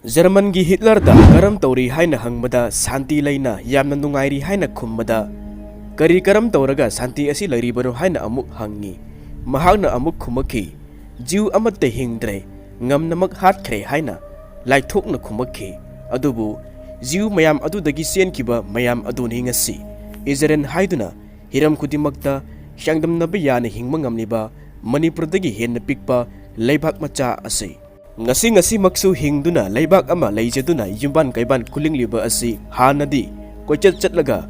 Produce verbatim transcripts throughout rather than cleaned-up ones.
ꯖꯔꯃꯟꯒꯤ ꯍꯤꯠꯂꯔꯗ ꯀꯔꯝ ꯇꯧꯔꯤ ꯍꯥꯏꯅ ꯍꯪꯕꯗ, "ꯁꯥꯟꯇꯤ ꯂꯩꯅ ꯌꯥꯝꯅ ꯅꯨꯡꯉꯥꯏꯔꯤ" ꯍꯥꯏꯅ ꯈꯨꯝꯕꯗ, "ꯀꯔꯤ ꯀꯔꯝ ꯇꯧꯔꯒ ꯁꯥꯟꯇꯤ ꯑꯁꯤ ꯂꯩꯔꯤꯕꯅꯣ?" ꯍꯥꯏꯅ ꯑꯃꯨꯛ ꯍꯪꯉꯤ꯫ ꯃꯍꯥꯛꯅ ꯑꯃꯨꯛ ꯈꯨꯝꯃꯛꯈꯤ, "ꯖꯤꯎ ꯑꯃꯠꯇ ꯍꯤꯡꯗ꯭ꯔꯦ, ꯉꯝꯅꯃꯛ ꯍꯥꯠꯈ꯭ꯔꯦ" ꯍꯥꯏꯅ ꯂꯥꯏꯊꯣꯛꯅ ꯈꯨꯝꯃꯛꯈꯤ꯫ ꯑꯗꯨꯕꯨ ꯖꯤꯎ ꯃꯌꯥꯝ ꯑꯗꯨꯗꯒꯤ ꯆꯦꯟꯈꯤꯕ ꯃꯌꯥꯝ ꯑꯗꯨꯅꯤ ꯉꯁꯤ ꯏꯖꯔꯦꯜ ꯍꯥꯏꯗꯨꯅ ꯍꯤꯔꯝ ꯈꯨꯗꯤꯡꯃꯛꯇ ꯆꯥꯡꯗꯝꯅꯕ ꯌꯥꯅ ꯍꯤꯡꯕ ꯉꯝꯂꯤꯕ ꯃꯅꯤꯄꯨꯔꯗꯒꯤ ꯍꯦꯟꯅ ꯄꯤꯛꯄ ꯂꯩꯕꯥꯛ ꯃꯆꯥ ꯑꯁꯤ꯫ ꯉꯁꯤ ꯉꯁꯤꯃꯛꯁꯨ ꯍꯤꯡꯗꯨꯅ ꯂꯩꯕꯥꯛ ꯑꯃ ꯂꯩꯖꯗꯨꯅ ꯌꯨꯝꯕꯥꯟ ꯀꯩꯕꯥꯟ ꯈꯨꯂꯤꯡꯂꯤꯕ ꯑꯁꯤ ꯍꯥꯟꯅꯗꯤ ꯀꯣꯏꯆꯠ ꯆꯠꯂꯒ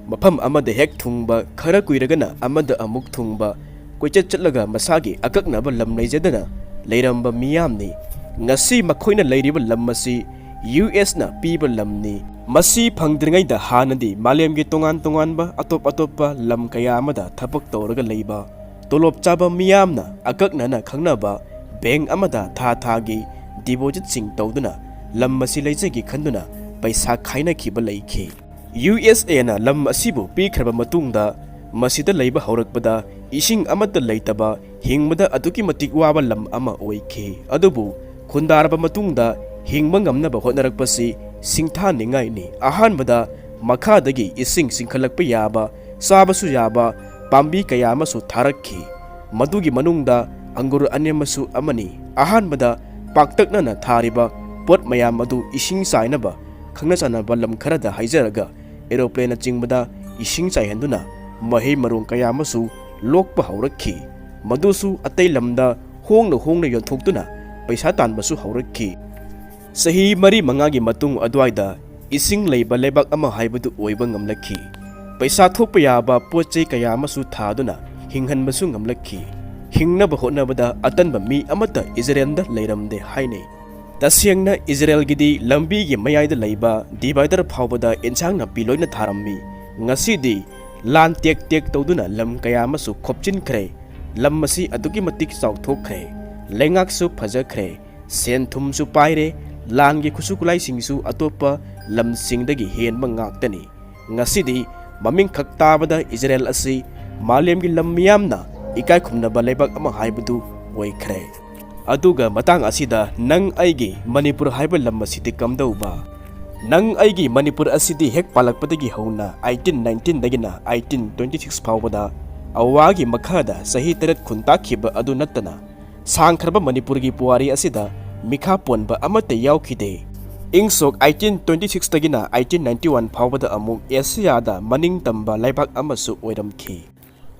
ꯃꯐꯝ ꯑꯃꯗ ꯍꯦꯛ ꯊꯨꯡꯕ, ꯈꯔ ꯀꯨꯏꯔꯒꯅ ꯑꯃꯗ ꯑꯃꯨꯛ ꯊꯨꯡꯕ, ꯀꯣꯏꯆꯠ ꯆꯠꯂꯒ ꯃꯁꯥꯒꯤ ꯑꯀꯛꯅꯕ ꯂꯝ ꯂꯩꯖꯗꯅ ꯂꯩꯔꯝꯕ ꯃꯤꯌꯥꯝꯅꯤ꯫ ꯉꯁꯤ ꯃꯈꯣꯏꯅ ꯂꯩꯔꯤꯕ ꯂꯝ ꯑꯁꯤ ꯌꯨ ꯑꯦꯁꯅ ꯄꯤꯕ ꯂꯝꯅꯤ꯫ ꯃꯁꯤ ꯐꯪꯗ꯭ꯔꯤꯉꯩꯗ ꯍꯥꯟꯅꯗꯤ ꯃꯥꯂꯦꯝꯒꯤ ꯇꯣꯉꯥꯟ ꯇꯣꯉꯥꯟꯕ ꯑꯇꯣꯞ ꯑꯇꯣꯞꯄ ꯂꯝ ꯀꯌꯥ ꯑꯃꯗ ꯊꯕꯛ ꯇꯧꯔꯒ ꯂꯩꯕ, ꯇꯣꯂꯣꯞ ꯆꯥꯕ ꯃꯤꯌꯥꯝꯅ ꯑꯀꯛꯅꯅ ꯈꯪꯅꯕ ꯕꯦꯡ ꯑꯃꯗ ꯊꯥ ꯊꯥꯒꯤ ꯗꯤꯄꯣꯖꯤꯠꯁꯤꯡ ꯇꯧꯗꯨꯅ ꯂꯝ ꯑꯁꯤ ꯂꯩꯖꯒꯦ ꯈꯟꯗꯨꯅ ꯄꯩꯁꯥ ꯈꯥꯏꯅꯈꯤꯕ ꯂꯩꯈꯤ꯫ ꯌꯨ ꯑꯦꯁ ꯑꯦꯅ ꯂꯝ ꯑꯁꯤꯕꯨ ꯄꯤꯈ꯭ꯔꯕ ꯃꯇꯨꯡꯗ ꯃꯁꯤꯗ ꯂꯩꯕ ꯍꯧꯔꯛꯄꯗ ꯏꯁꯤꯡ ꯑꯃꯠꯇ ꯂꯩꯇꯕ, ꯍꯤꯡꯕꯗ ꯑꯗꯨꯛꯀꯤ ꯃꯇꯤꯛ ꯋꯥꯕ ꯂꯝ ꯑꯃ ꯑꯣꯏꯈꯤ꯫ ꯑꯗꯨꯕꯨ ꯈꯨꯟꯗꯥꯔꯕ ꯃꯇꯨꯡꯗ ꯍꯤꯡꯕ ꯉꯝꯅꯕ ꯍꯣꯠꯅꯔꯛꯄꯁꯤ ꯁꯤꯡꯊꯥꯅꯤꯡꯉꯥꯏꯅꯤ꯫ ꯑꯍꯥꯟꯕꯗ ꯃꯈꯥꯗꯒꯤ ꯏꯁꯤꯡ ꯆꯤꯡꯈꯠꯂꯛꯄ ꯌꯥꯕ, ꯆꯥꯕꯁꯨ ꯌꯥꯕ ꯄꯥꯝꯕꯤ ꯀꯌꯥ ꯑꯃꯁꯨ ꯊꯥꯔꯛꯈꯤ꯫ ꯃꯗꯨꯒꯤ ꯃꯅꯨꯡꯗ ꯑꯪꯒꯨꯔ ꯑꯅꯦꯝꯕꯁꯨ ꯑꯃꯅꯤ꯫ ꯑꯍꯥꯟꯕꯗ ꯄꯥꯛꯇꯛꯅꯅ ꯊꯥꯔꯤꯕ ꯄꯣꯠ ꯃꯌꯥꯝ ꯑꯗꯨ ꯏꯁꯤꯡ ꯆꯥꯏꯅꯕ ꯈꯪꯅ ꯆꯥꯟꯅꯕ ꯂꯝ ꯈꯔꯗ ꯍꯥꯏꯖꯔꯒ, ꯑꯦꯔꯣꯄ꯭ꯂꯦꯟꯅꯆꯤꯡꯕꯗ ꯏꯁꯤꯡ ꯆꯥꯏꯍꯟꯗꯨꯅ ꯃꯍꯩ ꯃꯔꯣꯡ ꯀꯌꯥ ꯑꯃꯁꯨ ꯂꯣꯛꯄ ꯍꯧꯔꯛꯈꯤ꯫ ꯃꯗꯨꯁꯨ ꯑꯇꯩ ꯂꯝꯗ ꯍꯣꯡꯅ ꯍꯣꯡꯅ ꯌꯣꯟꯊꯣꯛꯇꯨꯅ ꯄꯩꯁꯥ ꯇꯥꯟꯕꯁꯨ ꯍꯧꯔꯛꯈꯤ꯫ ꯆꯍꯤ ꯃꯔꯤ ꯃꯉꯥꯒꯤ ꯃꯇꯨꯡ ꯑꯗꯨꯋꯥꯏꯗ ꯏꯁꯤꯡ ꯂꯩꯕ ꯂꯩꯕꯥꯛ ꯑꯃ ꯍꯥꯏꯕꯗꯨ ꯑꯣꯏꯕ ꯉꯝꯂꯛꯈꯤ꯫ ꯄꯩꯁꯥ ꯊꯣꯛꯄ ꯌꯥꯕ ꯄꯣꯠ ꯆꯩ ꯀꯌꯥ ꯑꯃꯁꯨ ꯊꯥꯗꯨꯅ ꯍꯤꯡꯍꯟꯕꯁꯨ ꯉꯝꯂꯛꯈꯤ꯫ ꯍꯤꯡꯅꯕ ꯍꯣꯠꯅꯕꯗ ꯑꯇꯟꯕ ꯃꯤ ꯑꯃꯠꯇ ꯏꯖꯔꯦꯜꯗ ꯂꯩꯔꯝꯗꯦ ꯍꯥꯏꯅꯩ꯫ ꯇꯁꯦꯡꯅ ꯏꯖꯔꯦꯜꯒꯤꯗꯤ ꯂꯝꯕꯤꯒꯤ ꯃꯌꯥꯏꯗ ꯂꯩꯕ ꯗꯤꯚꯥꯏꯗꯔ ꯐꯥꯎꯕꯗ ꯏꯟꯁꯥꯡ ꯅꯥꯄꯤ ꯂꯣꯏꯅ ꯊꯥꯔꯝꯃꯤ꯫ ꯉꯁꯤꯗꯤ ꯂꯥꯟ ꯇꯦꯛ ꯇꯦꯛ ꯇꯧꯗꯨꯅ ꯂꯝ ꯀꯌꯥ ꯑꯃꯁꯨ ꯈꯣꯞꯆꯤꯟꯈ꯭ꯔꯦ꯫ ꯂꯝ ꯑꯁꯤ ꯑꯗꯨꯛꯀꯤ ꯃꯇꯤꯛ ꯆꯥꯎꯊꯣꯛꯈ꯭ꯔꯦ꯫ ꯂꯩꯉꯥꯛꯁꯨ ꯐꯖꯈ꯭ꯔꯦ꯫ ꯁꯦꯟ ꯊꯨꯝꯁꯨ ꯄꯥꯏꯔꯦ꯫ ꯂꯥꯟꯒꯤ ꯈꯨꯠꯁꯨ ꯈꯨꯠꯂꯥꯏꯁꯤꯡꯁꯨ ꯑꯇꯣꯞꯄ ꯂꯝꯁꯤꯡꯗꯒꯤ ꯍꯦꯟꯕ ꯉꯥꯛꯇꯅꯤ꯫ ꯉꯁꯤꯗꯤ ꯃꯃꯤꯡꯈꯛ ꯇꯥꯕꯗ ꯏꯖꯔꯦꯜ ꯑꯁꯤ ꯃꯥꯂꯦꯝꯒꯤ ꯂꯝ ꯃꯤꯌꯥꯝꯅ ꯏꯀꯥꯏ ꯈꯨꯝꯅꯕ ꯂꯩꯕꯥꯛ ꯑꯃ ꯍꯥꯏꯕꯗꯨ ꯑꯣꯏꯈ꯭ꯔꯦ꯫ ꯑꯗꯨꯒ ꯃꯇꯥꯡ ꯑꯁꯤꯗ ꯅꯪ ꯑꯩꯒꯤ ꯃꯅꯤꯄꯨꯔ ꯍꯥꯏꯕ ꯂꯝ ꯑꯁꯤꯗꯤ ꯀꯝꯗꯧꯕ? ꯅꯪ ꯑꯩꯒꯤ ꯃꯅꯤꯄꯨꯔ ꯑꯁꯤꯗꯤ ꯍꯦꯛ ꯄꯥꯜꯂꯛꯄꯗꯒꯤ ꯍꯧꯅ eighteen nineteen ꯗꯒꯤꯅ eighteen twenty six ꯐꯥꯎꯕꯗ ꯑꯋꯥꯒꯤ ꯃꯈꯥꯗ ꯆꯍꯤ ꯇꯔꯦꯠ ꯈꯨꯟꯇꯥꯛꯈꯤꯕ ꯑꯗꯨ ꯅꯠꯇꯅ ꯁꯥꯡꯈ꯭ꯔꯕ ꯃꯅꯤꯄꯨꯔꯒꯤ ꯄꯨꯋꯥꯔꯤ ꯑꯁꯤꯗ ꯃꯤꯈꯥ ꯄꯣꯟꯕ ꯑꯃꯠꯇ ꯌꯥꯎꯈꯤꯗꯦ꯫ ꯏꯪ ꯁꯣꯛ eighteen twenty six ꯗꯒꯤꯅ eighteen ninety one ꯐꯥꯎꯕꯗ ꯑꯃꯨꯛ ꯑꯦꯁꯤꯌꯥꯗ ꯃꯅꯤꯡ ꯇꯝꯕ ꯂꯩꯕꯥꯛ ꯑꯃꯁꯨ ꯑꯣꯏꯔꯝꯈꯤ꯫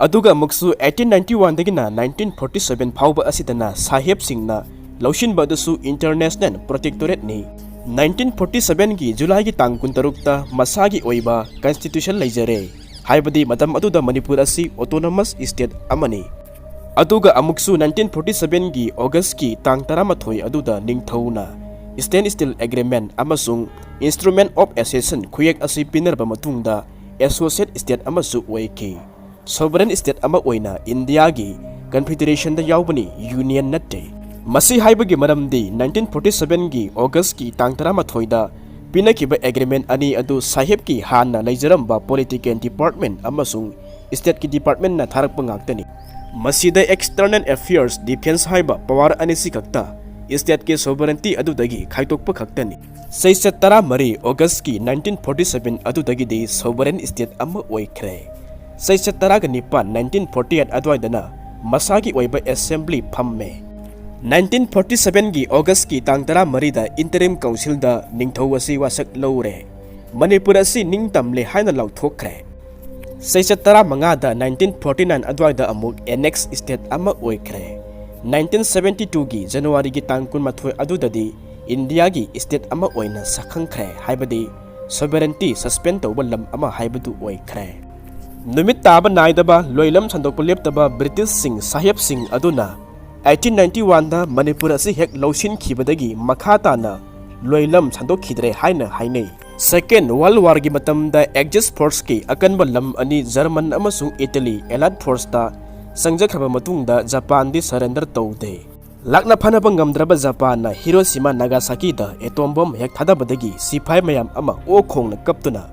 ꯑꯗꯨꯒ ꯑꯃꯨꯛꯁꯨ eighteen ninety one ꯗꯒꯤꯅ nineteen forty seven ꯐꯥꯎꯕ ꯑꯁꯤꯗꯅ ꯁꯥꯍꯦꯕꯁꯤꯡꯅ ꯂꯧꯁꯤꯟꯕ ꯑꯗꯨꯁꯨ International Protectorate ꯅꯤ꯫ Nineteen forty seven ꯒꯤ ꯖꯨꯂꯥꯏꯒꯤ ꯇꯥꯡ ꯀꯨꯟꯇꯔꯨꯛꯇ ꯃꯁꯥꯒꯤ ꯑꯣꯏꯕ constitution ꯂꯩꯖꯔꯦ꯫ ꯍꯥꯏꯕꯗꯤ ꯃꯇꯝ ꯑꯗꯨꯗ ꯃꯅꯤꯄꯨꯔ ꯑꯁꯤ autonomous state ꯑꯃꯅꯤ꯫ ꯑꯗꯨꯒ ꯑꯃꯨꯛꯁꯨ nineteen forty seven ꯒꯤ August ꯀꯤ ꯇꯥꯡ ꯇꯔꯥꯃꯥꯊꯣꯏ ꯑꯗꯨꯗ ꯅꯤꯡꯊꯧꯅ Standstill Agreement ꯑꯃꯁꯨꯡ Instrument of Accession ꯈꯨꯌꯦꯛ ꯑꯁꯤ ꯄꯤꯅꯔꯕ ꯃꯇꯨꯡꯗ associate state ꯑꯃꯁꯨ ꯑꯣꯏꯈꯤ꯫ Sovereign state ꯑꯃ ꯑꯣꯏꯅ ꯏꯟꯗꯤꯌꯥꯒꯤ Confederation ꯗ ꯌꯥꯎꯕꯅꯤ, Union ꯅꯠꯇꯦ꯫ ꯃꯁꯤ ꯍꯥꯏꯕꯒꯤ ꯃꯔꯝꯗꯤ nineteen forty seven ꯒꯤ August ꯀꯤ ꯇꯥꯡ ꯇꯔꯥꯃꯥꯊꯣꯏꯗ ꯄꯤꯅꯈꯤꯕ agreement ꯑꯅꯤ ꯑꯗꯨ ꯁꯥꯍꯦꯕꯀꯤ ꯍꯥꯟꯅ ꯂꯩꯖꯔꯝꯕ political department ꯑꯃꯁꯨꯡ state ꯀꯤ department ꯅ ꯊꯥꯔꯛꯄ ꯉꯥꯛꯇꯅꯤ꯫ ꯃꯁꯤꯗ external affairs, defence ꯍꯥꯏꯕ power ꯑꯅꯤꯁꯤ ꯈꯛꯇ state ꯀꯤ sovereignty ꯑꯗꯨꯗꯒꯤ ꯈꯥꯏꯗꯣꯛꯄ ꯈꯛꯇꯅꯤ꯫ ꯆꯩꯆꯠ ꯇꯔꯥꯃꯔꯤ August ꯀꯤ nineteen forty seven ꯑꯗꯨꯗꯒꯤꯗꯤ sovereign state ꯑꯃ ꯑꯣꯏꯈ꯭ꯔꯦ꯫ ꯆꯩꯆꯠ ꯇꯔꯥꯒ ꯅꯤꯄꯥꯟ nineteen forty eight ꯑꯗꯨꯋꯥꯏꯗꯅ ꯃꯁꯥꯒꯤ ꯑꯣꯏꯕ assembly ꯐꯝꯃꯦ꯫ Nineteen forty seven ꯒꯤ August ꯀꯤ ꯇꯥꯡ ꯇꯔꯥꯃꯔꯤꯗ interim council ꯗ ꯅꯤꯡꯊꯧ ꯑꯁꯤ ꯋꯥꯁꯛ ꯂꯧꯔꯦ꯫ ꯃꯅꯤꯄꯨꯔ ꯑꯁꯤ ꯅꯤꯡꯇꯝꯂꯦ ꯍꯥꯏꯅ ꯂꯥꯎꯊꯣꯛꯈ꯭ꯔꯦ꯫ ꯆꯩꯆꯠ ꯇꯔꯥꯃꯉꯥꯗ nineteen forty nine ꯑꯗꯨꯋꯥꯏꯗ ꯑꯃꯨꯛ annex state ꯑꯃ ꯑꯣꯏꯈ꯭ꯔꯦ꯫ Nineteen seventy two ꯒꯤ January ꯒꯤ ꯇꯥꯡ ꯀꯨꯟꯃꯥꯊꯣꯏ ꯑꯗꯨꯗꯗꯤ ꯏꯟꯗꯤꯌꯥꯒꯤ state ꯑꯃ ꯑꯣꯏꯅ ꯁꯛꯈꯪꯈ꯭ꯔꯦ, ꯍꯥꯏꯕꯗꯤ sovereignty suspend ꯇꯧꯕ ꯂꯝ ꯑꯃ ꯍꯥꯏꯕꯗꯨ ꯑꯣꯏꯈ꯭ꯔꯦ꯫ ꯅꯨꯃꯤꯠ ꯇꯥꯕ ꯅꯥꯏꯗꯕ, ꯂꯣꯏꯂꯝ ꯁꯟꯗꯣꯛꯄ ꯂꯦꯞꯇꯕ British ꯁꯤꯡ, ꯁꯥꯍꯦꯕꯁꯤꯡ ꯑꯗꯨꯅ eighteen ninety one ꯗ ꯃꯅꯤꯄꯨꯔ ꯑꯁꯤ ꯍꯦꯛ ꯂꯧꯁꯤꯟꯈꯤꯕꯗꯒꯤ ꯃꯈꯥ ꯇꯥꯅ ꯂꯣꯏꯂꯝ ꯁꯟꯗꯣꯛꯈꯤꯗ꯭ꯔꯦ ꯍꯥꯏꯅ ꯍꯥꯏꯅꯩ꯫ Second World War ꯒꯤ ꯃꯇꯝꯗ Axis force ꯀꯤ ꯑꯀꯟꯕ ꯂꯝ ꯑꯅꯤ, German ꯑꯃꯁꯨꯡ Italy, Allied force ꯇ ꯆꯪꯖꯈ꯭ꯔꯕ ꯃꯇꯨꯡꯗ ꯖꯄꯥꯟꯗꯤ surrender ꯇꯧꯗꯦ꯫ ꯂꯥꯛꯅ ꯐꯅꯕ ꯉꯝꯗ꯭ꯔꯕ ꯖꯄꯥꯟꯅ ꯍꯤꯔꯣꯁꯤꯃꯥ ꯅꯥꯒꯥꯁꯥꯀꯤꯗ atom bomb ꯍꯦꯛ ꯊꯥꯗꯕꯗꯒꯤ ꯁꯤꯐꯥꯏ ꯃꯌꯥꯝ ꯑꯃ ꯑꯣꯛ ꯈꯣꯡꯅ ꯀꯞꯇꯨꯅ,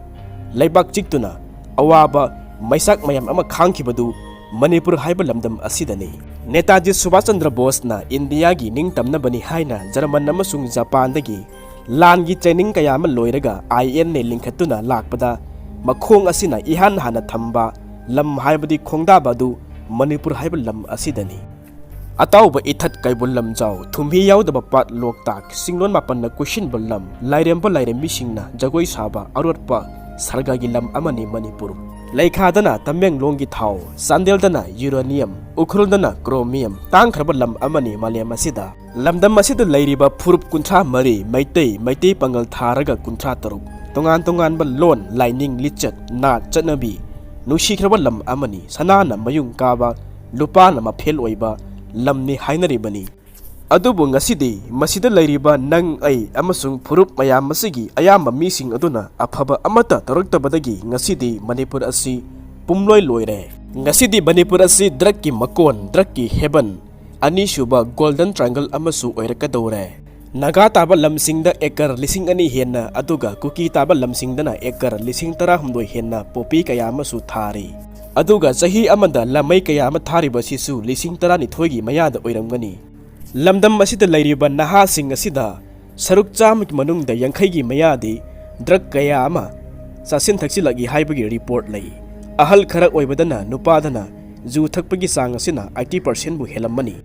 ꯂꯩꯕꯥꯛ ꯆꯤꯛꯇꯨꯅ, ꯑꯋꯥꯕ ꯃꯩꯆꯥꯛ ꯃꯌꯥꯝ ꯑꯃ ꯈꯥꯡꯈꯤꯕꯗꯨ ꯃꯅꯤꯄꯨꯔ ꯍꯥꯏꯕ ꯂꯝꯗꯝ ꯑꯁꯤꯗꯅꯤ꯫ ꯅꯦꯇꯥꯖꯤ ꯁꯨꯚꯥꯁ ꯆꯟꯗ꯭ꯔ ꯕꯣꯁꯅ ꯏꯟꯗꯤꯌꯥꯒꯤ ꯅꯤꯡꯇꯝꯅꯕꯅꯤ ꯍꯥꯏꯅ ꯖꯔꯃꯟ ꯑꯃꯁꯨꯡ ꯖꯄꯥꯟꯗꯒꯤ ꯂꯥꯟꯒꯤ training ꯀꯌꯥ ꯑꯃ ꯂꯣꯏꯔꯒ I N A ꯂꯤꯡꯈꯠꯇꯨꯅ ꯂꯥꯛꯄꯗ, ꯃꯈꯣꯡ ꯑꯁꯤꯅ ꯏꯍꯥꯟ ꯍꯥꯟꯅ ꯊꯝꯕ ꯂꯝ ꯍꯥꯏꯕꯗꯤ ꯈꯣꯡꯗꯥꯕ ꯑꯗꯨ ꯃꯅꯤꯄꯨꯔ ꯍꯥꯏꯕ ꯂꯝ ꯑꯁꯤꯗꯅꯤ꯫ ꯑꯇꯥꯎꯕ ꯏꯊꯠ ꯀꯩꯕꯨꯜ ꯂꯝꯖꯥꯎ, ꯊꯨꯝꯍꯤ ꯌꯥꯎꯗꯕ ꯄꯥꯠ ꯂꯣꯛꯇꯥꯛ, ꯆꯤꯡꯂꯣꯟ ꯃꯥꯄꯟꯅ ꯀꯣꯏꯁꯤꯟꯕ ꯂꯝ, ꯂꯥꯏꯔꯦꯝꯕ ꯂꯥꯏꯔꯦꯝꯕꯤꯁꯤꯡꯅ ꯖꯒꯣꯏ ꯁꯥꯕ ꯑꯔꯣꯠꯄ ꯁꯔꯒꯒꯤ ꯂꯝ ꯑꯃꯅꯤ ꯃꯅꯤꯄꯨꯔ꯫ ꯂꯩꯈꯥꯗꯅ ꯇꯃꯦꯡꯂꯣꯡꯒꯤ ꯊꯥꯎ, ꯆꯥꯟꯗꯦꯜꯗꯅ uranium, ꯎꯈ꯭ꯔꯨꯜꯗꯅ chromium ꯇꯥꯡꯈ꯭ꯔꯕ ꯂꯝ ꯑꯃꯅꯤ ꯃꯥꯂꯦꯝ ꯑꯁꯤꯗ꯫ ꯂꯝꯗꯝ ꯑꯁꯤꯗ ꯂꯩꯔꯤꯕ ꯐꯨꯔꯨꯞ ꯀꯨꯟꯊ꯭ꯔꯥ ꯃꯔꯤ, ꯃꯩꯇꯩ, ꯃꯩꯇꯩ ꯄꯥꯉꯜ ꯊꯥꯔꯒ ꯀꯨꯟꯊ꯭ꯔꯥ ꯇꯔꯨꯛ, ꯇꯣꯉꯥꯟ ꯇꯣꯉꯥꯟꯕ ꯂꯣꯟ, ꯂꯥꯏꯅꯤꯡ, ꯂꯤꯆꯠ, ꯅꯥꯠ, ꯆꯠꯅꯕꯤ, ꯅꯨꯡꯁꯤꯈ꯭ꯔꯕ ꯂꯝ ꯑꯃꯅꯤ꯫ ꯁꯅꯥꯅ ꯃꯌꯨꯡ ꯀꯥꯕ, ꯂꯨꯄꯥꯅ ꯃꯐꯦꯜ ꯑꯣꯏꯕ ꯂꯝꯅꯤ ꯍꯥꯏꯅꯔꯤꯕꯅꯤ꯫ ꯑꯗꯨꯕꯨ ꯉꯁꯤꯗꯤ ꯃꯁꯤꯗ ꯂꯩꯔꯤꯕ ꯅꯪ, ꯑꯩ ꯑꯃꯁꯨꯡ ꯐꯨꯔꯨꯞ ꯃꯌꯥꯝ ꯑꯁꯤꯒꯤ ꯑꯌꯥꯝꯕ ꯃꯤꯁꯤꯡ ꯑꯗꯨꯅ ꯑꯐꯕ ꯑꯃꯠꯇ ꯇꯧꯔꯛꯇꯕꯗꯒꯤ ꯉꯁꯤꯗꯤ ꯃꯅꯤꯄꯨꯔ ꯑꯁꯤ ꯄꯨꯝꯂꯣꯏ ꯂꯣꯏꯔꯦ꯫ ꯉꯁꯤꯗꯤ ꯃꯅꯤꯄꯨꯔ ꯑꯁꯤ drugꯀꯤ ꯃꯀꯣꯟ, drugꯀꯤ heaven, ꯑꯅꯤꯁꯨꯕ Golden Triangle ꯑꯃꯁꯨ ꯑꯣꯏꯔꯛꯀꯗꯧꯔꯦ꯫ ꯅꯥꯒꯥ ꯇꯥꯕ ꯂꯝꯁꯤꯡꯗ acre ꯂꯤꯁꯤꯡ ꯑꯅꯤ ꯍꯦꯟꯅ, ꯑꯗꯨꯒ ꯀꯨꯀꯤ ꯇꯥꯕ ꯂꯝꯁꯤꯡꯗꯅ acre ꯂꯤꯁꯤꯡ ꯇꯔꯥꯍꯨꯝꯗꯣꯏ ꯍꯦꯟꯅ poppy ꯀꯌꯥ ꯑꯃꯁꯨ ꯊꯥꯔꯤ꯫ ꯑꯗꯨꯒ ꯆꯍꯤ ꯑꯃꯗ ꯂꯝꯃꯩ ꯀꯌꯥ ꯑꯃ ꯊꯥꯔꯤꯕ ꯑꯁꯤꯁꯨ ꯂꯤꯁꯤꯡ ꯇꯔꯥꯅꯤꯊꯣꯏꯒꯤ ꯃꯌꯥꯗ ꯑꯣꯏꯔꯝꯒꯅꯤ꯫ ꯂꯝꯗꯝ ꯑꯁꯤꯗ ꯂꯩꯔꯤꯕ ꯅꯍꯥꯁꯤꯡ ꯑꯁꯤꯗ ꯁꯔꯨꯛ ꯆꯥꯝꯃꯒꯤ ꯃꯅꯨꯡꯗ ꯌꯥꯡꯈꯩꯒꯤ ꯃꯌꯥꯗꯤ drug ꯀꯌꯥ ꯑꯃ ꯆꯥꯁꯤꯟ ꯊꯛꯆꯤꯜꯂꯛꯏ ꯍꯥꯏꯕꯒꯤ report ꯂꯩ꯫ ꯑꯍꯜ ꯈꯔ ꯑꯣꯏꯕꯗꯅ, ꯅꯨꯄꯥꯗꯅ ꯖꯨ ꯊꯛꯄꯒꯤ ꯆꯥꯡ ꯑꯁꯤꯅ eighty percentꯕꯨ ꯍꯦꯜꯂꯝꯃꯅꯤ꯫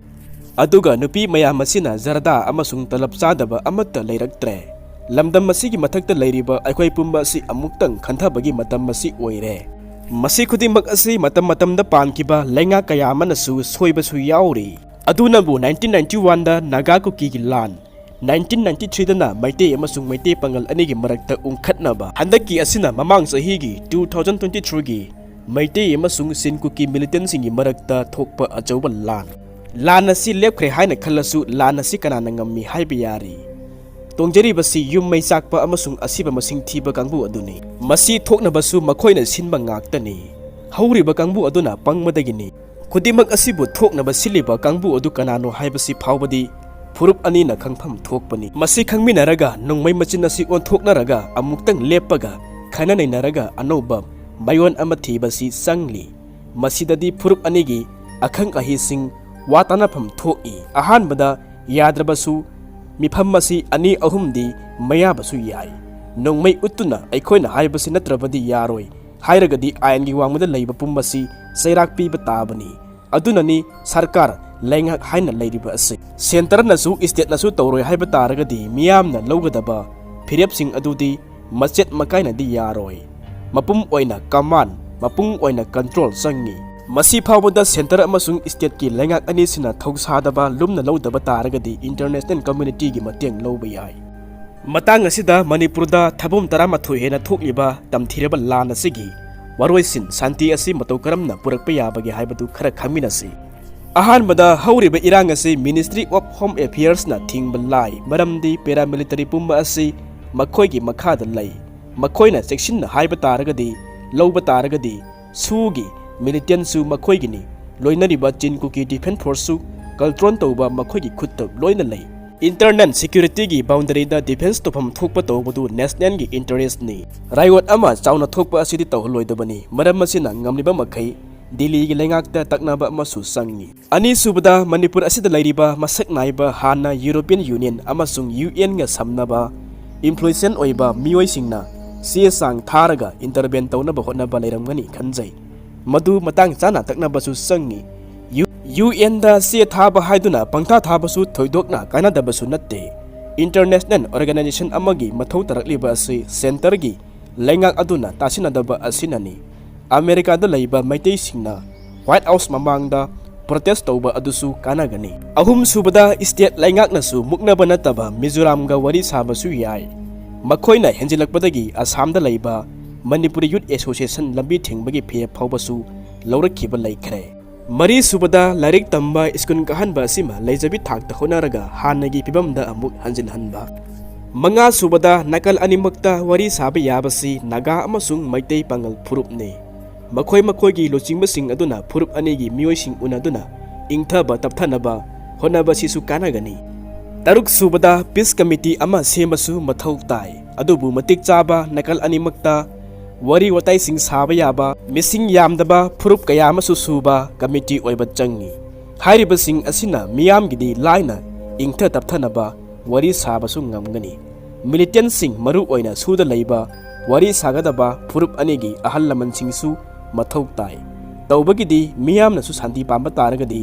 ꯑꯗꯨꯒ ꯅꯨꯄꯤ ꯃꯌꯥꯝ ꯑꯁꯤꯅ ꯖꯔꯗꯥ ꯑꯃꯁꯨꯡ ꯇꯂꯞ ꯆꯥꯗꯕ ꯑꯃꯠꯇ ꯂꯩꯔꯛꯇ꯭ꯔꯦ꯫ ꯂꯝꯗꯝ ꯑꯁꯤꯒꯤ ꯃꯊꯛꯇ ꯂꯩꯔꯤꯕ ꯑꯩꯈꯣꯏ ꯄꯨꯝꯕ ꯑꯁꯤ ꯑꯃꯨꯛꯇꯪ ꯈꯟꯊꯕꯒꯤ ꯃꯇꯝ ꯑꯁꯤ ꯑꯣꯏꯔꯦ꯫ ꯃꯁꯤ ꯈꯨꯗꯤꯡꯃꯛ ꯑꯁꯤ ꯃꯇꯝ ꯃꯇꯝꯗ ꯄꯥꯟꯈꯤꯕ ꯂꯩꯉꯥꯛ ꯀꯌꯥ ꯑꯃꯅꯁꯨ ꯁꯣꯏꯕꯁꯨ ꯌꯥꯎꯔꯤ꯫ ꯑꯗꯨꯅꯕꯨ nineteen ninety oneꯗ ꯅꯥꯒꯥ ꯀꯨꯀꯤꯒꯤ ꯂꯥꯟ, nineteen ninety threeꯗꯅ ꯃꯩꯇꯩ ꯑꯃꯁꯨꯡ ꯃꯩꯇꯩ ꯄꯥꯉꯜ ꯑꯅꯤꯒꯤ ꯃꯔꯛꯇ ꯎꯪꯈꯠꯅꯕ, ꯍꯟꯗꯛꯀꯤ ꯑꯁꯤꯅ ꯃꯃꯥꯡ ꯆꯍꯤꯒꯤ two thousand twenty threeꯒꯤ ꯃꯩꯇꯩ ꯑꯃꯁꯨꯡ ꯆꯤꯟ ꯀꯨꯀꯤ militantꯁꯤꯡꯒꯤ ꯃꯔꯛꯇ ꯊꯣꯛꯄ ꯑꯆꯧꯕ ꯂꯥꯟ꯫ ꯂꯥꯟ ꯑꯁꯤ ꯂꯦꯞꯈ꯭ꯔꯦ ꯍꯥꯏꯅ ꯈꯜꯂꯁꯨ, ꯂꯥꯟ ꯑꯁꯤ ꯀꯅꯥꯅ ꯉꯝꯃꯤ ꯍꯥꯏꯕ ꯌꯥꯔꯤ? ꯇꯣꯡꯖꯔꯤꯕꯁꯤ ꯌꯨꯝ ꯃꯩ ꯆꯥꯛꯄ ꯑꯃꯁꯨꯡ ꯑꯁꯤꯕ ꯃꯁꯤꯡ ꯊꯤꯕ ꯀꯥꯡꯕꯨ ꯑꯗꯨꯅꯤ꯫ ꯃꯁꯤ ꯊꯣꯛꯅꯕꯁꯨ ꯃꯈꯣꯏꯅ ꯁꯤꯟꯕ ꯉꯥꯛꯇꯅꯤ꯫ ꯍꯧꯔꯤꯕ ꯀꯥꯡꯕꯨ ꯑꯗꯨꯅ ꯄꯪꯕꯗꯒꯤꯅꯤ꯫ ꯈꯨꯗꯤꯡꯃꯛ ꯑꯁꯤꯕꯨ ꯊꯣꯛꯅꯕ ꯁꯤꯜꯂꯤꯕ ꯀꯥꯡꯕꯨ ꯑꯗꯨ ꯀꯅꯥꯅꯣ ꯍꯥꯏꯕꯁꯤ ꯐꯥꯎꯕꯗꯤ ꯐꯨꯔꯨꯞ ꯑꯅꯤꯅ ꯈꯪꯐꯝ ꯊꯣꯛꯄꯅꯤ꯫ ꯃꯁꯤ ꯈꯪꯃꯤꯟꯅꯔꯒ ꯅꯣꯡꯃꯩ ꯃꯆꯤꯟ ꯑꯁꯤ ꯑꯣꯟꯊꯣꯛꯅꯔꯒ ꯑꯃꯨꯛꯇꯪ ꯂꯦꯞꯄꯒ ꯈꯟꯅ ꯅꯩꯅꯔꯒ ꯑꯅꯧꯕ ꯃꯥꯏꯑꯣꯟ ꯑꯃ ꯊꯤꯕꯁꯤ ꯆꯪꯂꯤ꯫ ꯃꯁꯤꯗꯗꯤ ꯐꯨꯔꯨꯞ ꯑꯅꯤꯒꯤ ꯑꯈꯪ ꯑꯍꯩꯁꯤꯡ, ꯋꯥ ꯇꯥꯅꯐꯝ ꯊꯣꯛꯏ꯫ ꯑꯍꯥꯟꯕꯗ ꯌꯥꯗ꯭ꯔꯕꯁꯨ ꯃꯤꯐꯝ ꯑꯁꯤ ꯑꯅꯤ ꯑꯍꯨꯝꯗꯤ ꯃꯌꯥꯕꯁꯨ ꯌꯥꯏ꯫ ꯅꯣꯡꯃꯩ ꯎꯠꯇꯨꯅ ꯑꯩꯈꯣꯏꯅ ꯍꯥꯏꯕꯁꯤ ꯅꯠꯇ꯭ꯔꯕꯗꯤ ꯌꯥꯔꯣꯏ ꯍꯥꯏꯔꯒꯗꯤ ꯑꯥꯏꯟꯒꯤ ꯋꯥꯡꯃꯗ ꯂꯩꯕ ꯄꯨꯝꯕꯁꯤ ꯆꯩꯔꯥꯛ ꯄꯤꯕ ꯇꯥꯕꯅꯤ꯫ ꯑꯗꯨꯅꯅꯤ ꯁꯔꯀꯥꯔ ꯂꯩꯉꯥꯛ ꯍꯥꯏꯅ ꯂꯩꯔꯤꯕ ꯑꯁꯤ꯫ ꯁꯦꯟꯇꯔꯅꯁꯨ ꯏꯁꯇꯦꯠꯅꯁꯨ ꯇꯧꯔꯣꯏ ꯍꯥꯏꯕ ꯇꯥꯔꯒꯗꯤ ꯃꯤꯌꯥꯝꯅ ꯂꯧꯒꯗꯕ ꯐꯤꯔꯦꯞꯁꯤꯡ ꯑꯗꯨꯗꯤ ꯃꯆꯦꯠ ꯃꯀꯥꯏꯅꯗꯤ ꯌꯥꯔꯣꯏ꯫ ꯃꯄꯨꯝ ꯑꯣꯏꯅ ꯀꯃꯥꯟ, ꯃꯄꯨꯡ ꯑꯣꯏꯅ ꯀꯟꯇ꯭ꯔꯣꯜ ꯆꯪꯉꯤ꯫ ꯃꯁꯤ ꯐꯥꯎꯕꯗ ꯁꯦꯟꯇꯔ ꯑꯃꯁꯨꯡ ꯏꯁꯇꯦꯠꯀꯤ ꯂꯩꯉꯥꯛ ꯑꯅꯤꯁꯤꯅ ꯊꯧꯁꯥꯗꯕ ꯂꯨꯝꯅ ꯂꯧꯗꯕ ꯇꯥꯔꯒꯗꯤ ꯏꯟꯇꯔꯅꯦꯁꯅꯦꯜ ꯀꯝꯃ꯭ꯌꯨꯅꯤꯇꯤꯒꯤ ꯃꯇꯦꯡ ꯂꯧꯕ ꯌꯥꯏ꯫ ꯃꯇꯥꯡ ꯑꯁꯤꯗ ꯃꯅꯤꯄꯨꯔꯗ ꯊꯥꯕꯨꯝ ꯇꯔꯥꯃꯥꯊꯣꯏ ꯍꯦꯟꯅ ꯊꯣꯛꯂꯤꯕ ꯇꯝꯊꯤꯔꯕ ꯂꯥꯟ ꯑꯁꯤꯒꯤ ꯋꯥꯔꯣꯏꯁꯤꯟ ꯁꯥꯟꯇꯤ ꯑꯁꯤ ꯃꯇꯧ ꯀꯔꯝꯅ ꯄꯨꯔꯛꯄ ꯌꯥꯕꯒꯦ ꯍꯥꯏꯕꯗꯨ ꯈꯔ ꯈꯪꯃꯤꯟꯅꯁꯤ꯫ ꯑꯍꯥꯟꯕꯗ ꯍꯧꯔꯤꯕ ꯏꯔꯥꯡ ꯑꯁꯤ Ministry of Home Affairsꯅ ꯊꯤꯡꯕ ꯂꯥꯏ, ꯃꯔꯝꯗꯤ ꯄꯦꯔꯥꯃꯤꯂꯤꯇꯔꯤ ꯄꯨꯝꯕ ꯑꯁꯤ ꯃꯈꯣꯏꯒꯤ ꯃꯈꯥꯗ ꯂꯩ꯫ ꯃꯈꯣꯏꯅ ꯆꯦꯛꯁꯤꯟꯅ ꯍꯥꯏꯕ ꯇꯥꯔꯒꯗꯤ, ꯂꯧꯕ ꯇꯥꯔꯒꯗꯤ, ꯁꯨꯒꯤ ꯃꯤꯂꯤꯇꯦꯟꯁꯨ ꯃꯈꯣꯏꯒꯤꯅꯤ꯫ ꯂꯣꯏꯅꯔꯤꯕ ꯆꯤꯟ ꯀꯨꯀꯤ ꯗꯤꯐꯦꯟꯁ ꯐꯣꯔꯁꯁꯨ ꯀꯟꯇ꯭ꯔꯣꯜ ꯇꯧꯕ ꯃꯈꯣꯏꯒꯤ ꯈꯨꯠꯇ ꯂꯣꯏꯅ ꯂꯩ꯫ ꯏꯟꯇꯔꯅꯦꯜ ꯁꯦꯀ꯭ꯌꯨꯔꯤꯇꯤꯒꯤ ꯕꯥꯎꯟꯗꯔꯤꯗ ꯗꯤꯐꯦꯟꯁ ꯇꯧꯐꯝ ꯊꯣꯛꯄ ꯇꯧꯕꯗꯨ ꯅꯦꯁꯅꯦꯜꯒꯤ ꯏꯟꯇꯔꯦꯁ꯭ꯠꯅꯤ꯫ ꯔꯥꯏꯑꯣꯠ ꯑꯃ ꯆꯥꯎꯅ ꯊꯣꯛꯄ ꯑꯁꯤꯗꯤ ꯇꯧꯍꯜꯂꯣꯏꯗꯕꯅꯤ꯫ ꯃꯔꯝ ꯑꯁꯤꯅ ꯉꯝꯂꯤꯕ ꯃꯈꯩ ꯗꯤꯜꯂꯤꯒꯤ ꯂꯩꯉꯥꯛꯇ ꯇꯛꯅꯕ ꯑꯃꯁꯨ ꯆꯪꯏ꯫ ꯑꯅꯤꯁꯨꯕꯗ, ꯃꯅꯤꯄꯨꯔ ꯑꯁꯤꯗ ꯂꯩꯔꯤꯕ ꯃꯁꯛ ꯅꯥꯏꯕ ꯍꯥꯟꯅ ꯌꯨꯔꯣꯄꯤꯌꯟ ꯌꯨꯅꯤꯌꯟ ꯑꯃꯁꯨꯡ ꯌꯨ ꯑꯦꯟꯒ ꯁꯝꯅꯕ ꯏꯟꯐ꯭ꯂꯨꯌꯦꯟꯁꯤꯌꯦꯜ ꯑꯣꯏꯕ ꯃꯤꯑꯣꯏꯁꯤꯡꯅ ꯆꯦ ꯆꯥꯡ ꯊꯥꯔꯒ ꯏꯟꯇꯔꯚꯦꯟ ꯇꯧꯅꯕ ꯍꯣꯠꯅꯕ ꯂꯩꯔꯝꯒꯅꯤ ꯈꯟꯖꯩ꯫ ꯃꯗꯨ ꯃꯇꯥꯡ ꯆꯥꯅ ꯇꯛꯅꯕꯁꯨ ꯆꯪꯏ꯫ ꯌꯨ-, ꯌꯨ ꯑꯦꯟꯗ ꯆꯦ ꯊꯥꯕ ꯍꯥꯏꯗꯨꯅ ꯄꯪꯊꯥ ꯊꯥꯕꯁꯨ ꯊꯣꯏꯗꯣꯛꯅ ꯀꯥꯟꯅꯗꯕꯁꯨ ꯅꯠꯇꯦ꯫ ꯏꯟꯇꯔꯅꯦꯁꯅꯦꯜ ꯑꯣꯔꯒꯅꯥꯏꯖꯦꯁꯟ ꯑꯃꯒꯤ ꯃꯊꯧ ꯇꯥꯔꯛꯂꯤꯕ ꯑꯁꯤ ꯁꯦꯟꯇꯔꯒꯤ ꯂꯩꯉꯥꯛ ꯑꯗꯨꯅ ꯇꯥꯁꯤꯟꯅꯗꯕ ꯑꯁꯤꯅꯅꯤ꯫ ꯑꯃꯦꯔꯤꯀꯥꯗ ꯂꯩꯕ ꯃꯩꯇꯩꯁꯤꯡꯅ ꯋꯥꯏꯠ ꯍꯥꯎꯁ ꯃꯃꯥꯡꯗ ꯄ꯭ꯔꯣꯇꯦꯁ ꯇꯧꯕ ꯑꯗꯨꯁꯨ ꯀꯥꯟꯅꯒꯅꯤ꯫ ꯑꯍꯨꯝꯁꯨꯕꯗ, ꯏꯁꯇꯦꯠ ꯂꯩꯉꯥꯛꯅꯁꯨ ꯃꯨꯛꯅꯕ ꯅꯠꯇꯕ ꯃꯤꯖꯣꯔꯥꯝꯒ ꯋꯥꯔꯤ ꯁꯥꯕꯁꯨ ꯌꯥꯏ꯫ ꯃꯈꯣꯏꯅ ꯍꯦꯟꯖꯤꯜꯂꯛꯄꯗꯒꯤ ꯑꯁꯥꯝꯗ ꯂꯩꯕ ꯃꯅꯤꯄꯨꯔꯤ ꯌꯨꯠ ꯑꯦꯁꯣꯁꯤꯌꯦꯁꯟ ꯂꯝꯕꯤ ꯊꯤꯡꯕꯒꯤ ꯐꯤꯔꯦꯞ ꯐꯥꯎꯕꯁꯨ ꯂꯧꯔꯛꯈꯤꯕ ꯂꯩꯈ꯭ꯔꯦ꯫ ꯃꯔꯤꯁꯨꯕꯗ, ꯂꯥꯏꯔꯤꯛ ꯇꯝꯕ, ꯁ꯭ꯀꯨꯜ ꯀꯥꯍꯟꯕ ꯑꯁꯤꯃ ꯂꯩꯖꯕꯤ ꯊꯥꯛꯇ ꯍꯣꯠꯅꯔꯒ ꯍꯥꯟꯅꯒꯤ ꯐꯤꯕꯝꯗ ꯑꯃꯨꯛ ꯍꯟꯖꯤꯜꯍꯟꯕ꯫ ꯃꯉꯥꯁꯨꯕꯗ, ꯅꯥꯀꯜ ꯑꯅꯤꯃꯛꯇ ꯋꯥꯔꯤ ꯁꯥꯕ ꯌꯥꯕꯁꯤ ꯅꯥꯒꯥ ꯑꯃꯁꯨꯡ ꯃꯩꯇꯩ ꯄꯥꯉꯜ ꯐꯨꯔꯨꯞꯅꯤ꯫ ꯃꯈꯣꯏ ꯃꯈꯣꯏꯒꯤ ꯂꯨꯆꯤꯡꯕꯁꯤꯡ ꯑꯗꯨꯅ ꯐꯨꯔꯨꯞ ꯑꯅꯤꯒꯤ ꯃꯤꯑꯣꯏꯁꯤꯡ ꯎꯅꯗꯨꯅ ꯏꯪꯊꯕ ꯇꯞꯊꯅꯕ ꯍꯣꯠꯅꯕꯁꯤꯁꯨ ꯀꯥꯟꯅꯒꯅꯤ꯫ ꯇꯔꯨꯛꯁꯨꯕꯗ, ꯄꯤꯁ ꯀꯃꯤꯇꯤ ꯑꯃ ꯁꯦꯝꯕꯁꯨ ꯃꯊꯧ ꯇꯥꯏ, ꯑꯗꯨꯕꯨ ꯃꯇꯤꯛ ꯆꯥꯕ, ꯅꯥꯀꯜ ꯑꯅꯤꯃꯛꯇ ꯋꯥꯔꯤ ꯋꯥꯇꯥꯏꯁꯤꯡ ꯁꯥꯕ ꯌꯥꯕ, ꯃꯤꯁꯤꯡ ꯌꯥꯝꯗꯕ, ꯐꯨꯔꯨꯞ ꯀꯌꯥ ꯑꯃꯁꯨ ꯁꯨꯕ ꯀꯃꯤꯇꯤ ꯑꯣꯏꯕ ꯆꯪꯏ꯫ ꯍꯥꯏꯔꯤꯕꯁꯤꯡ ꯑꯁꯤꯅ ꯃꯤꯌꯥꯝꯒꯤꯗꯤ ꯂꯥꯏꯅ ꯏꯪꯊ ꯇꯞꯊꯅꯕ ꯋꯥꯔꯤ ꯁꯥꯕꯁꯨ ꯉꯝꯒꯅꯤ꯫ ꯃꯤꯂꯤꯇꯦꯟꯁꯤꯡ, ꯃꯔꯨ ꯑꯣꯏꯅ ꯁꯨꯗ ꯂꯩꯕ ꯋꯥꯔꯤ ꯁꯥꯒꯗꯕ ꯐꯨꯔꯨꯞ ꯑꯅꯤꯒꯤ ꯑꯍꯜ ꯂꯃꯟꯁꯤꯡꯁꯨ ꯃꯊꯧ ꯇꯥꯏ꯫ ꯇꯧꯕꯒꯤꯗꯤ ꯃꯤꯌꯥꯝꯅꯁꯨ ꯁꯥꯟꯇꯤ ꯄꯥꯝꯕ ꯇꯥꯔꯒꯗꯤ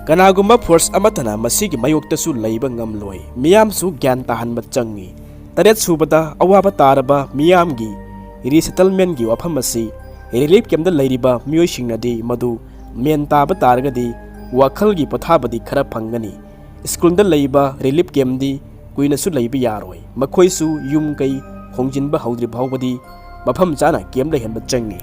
ꯀꯅꯥꯒꯨꯝꯕ ꯐꯣꯔꯁ ꯑꯃꯠꯇꯅ ꯃꯁꯤꯒꯤ ꯃꯥꯌꯣꯛꯇꯁꯨ ꯂꯩꯕ ꯉꯝꯂꯣꯏ꯫ ꯃꯤꯌꯥꯝꯁꯨ ꯒ꯭ꯌꯥꯟ ꯇꯥꯍꯟꯕ ꯆꯪꯏ꯫ ꯇꯔꯦꯠ ꯁꯨꯕꯗ, ꯑꯋꯥꯕ ꯇꯥꯔꯕ ꯃꯤꯌꯥꯝꯒꯤ ꯔꯤꯁꯦꯇꯜꯃꯦꯟꯒꯤ ꯋꯥꯐꯝ ꯑꯁꯤ ꯔꯤꯂꯤꯐ ꯀꯦꯝꯞꯇ ꯂꯩꯔꯤꯕ ꯃꯤꯑꯣꯏꯁꯤꯡꯅꯗꯤ ꯃꯗꯨ ꯃꯦꯟ ꯇꯥꯕ ꯇꯥꯔꯒꯗꯤ ꯋꯥꯈꯜꯒꯤ ꯄꯣꯊꯥꯕꯗꯤ ꯈꯔ ꯐꯪꯒꯅꯤ꯫ ꯁ꯭ꯀꯨꯜꯗ ꯂꯩꯕ ꯔꯤꯂꯤꯐ ꯀꯦꯝꯞꯗꯤ ꯀꯨꯏꯅꯁꯨ ꯂꯩꯕ ꯌꯥꯔꯣꯏ꯫ ꯃꯈꯣꯏꯁꯨ ꯌꯨꯝ ꯀꯩ ꯍꯣꯡꯖꯤꯟꯕ ꯍꯧꯗ꯭ꯔꯤ ꯐꯥꯎꯕꯗꯤ ꯃꯐꯝ ꯆꯥꯅ ꯀꯦꯝꯞ ꯂꯩꯍꯟꯕ ꯆꯪꯏ꯫